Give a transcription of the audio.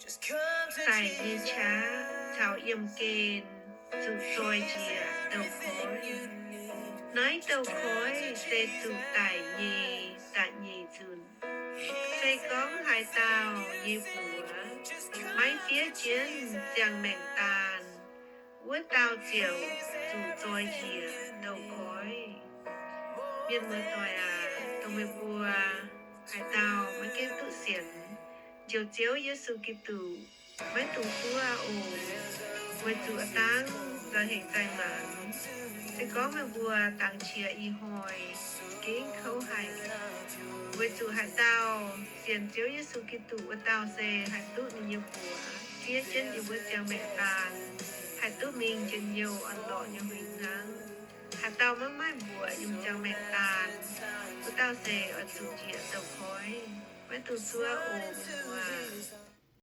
daic nyei qaqv caux yiemh gen zuqc zoi njiec douz-koiv. Naaiv douz-koiv se zuqc daic nyei da'nyeic nzunc. Se gorngv haaix dauh nyei mbuox maiv fiev jienv ziangh maengc daan, wuov dauh ziouc zuqc zoi njiec douz-koiv. Mienh muoz-doic aac, dongh meih mbuo haaix dauh maiv gaengh duqv sienx Njoux Ziouv Yesu Giduc, maiv dungx duqv oc, weic zuqc aav dangh nzauh hec zaih maanc. Se gorngv meih mbuo dangx qiex ih hnoi gengh kouv haic, weic zuqc haaix dauh sienx Ziouv Yesu Giduc wuov dauh se haih duqv ninh nyei mbuox fiev jienv yiem wuov ziangh maengc daan, haih duqv mingh njien-youh orn-lorqc nyei huingx hnangv. Haaix dauh maiv maaih mbuox yiem ziangh maengc daan, wuov dauh se oix zuqc njiec douz-koiv. Maiv dungx zuov oc, mienh muoz.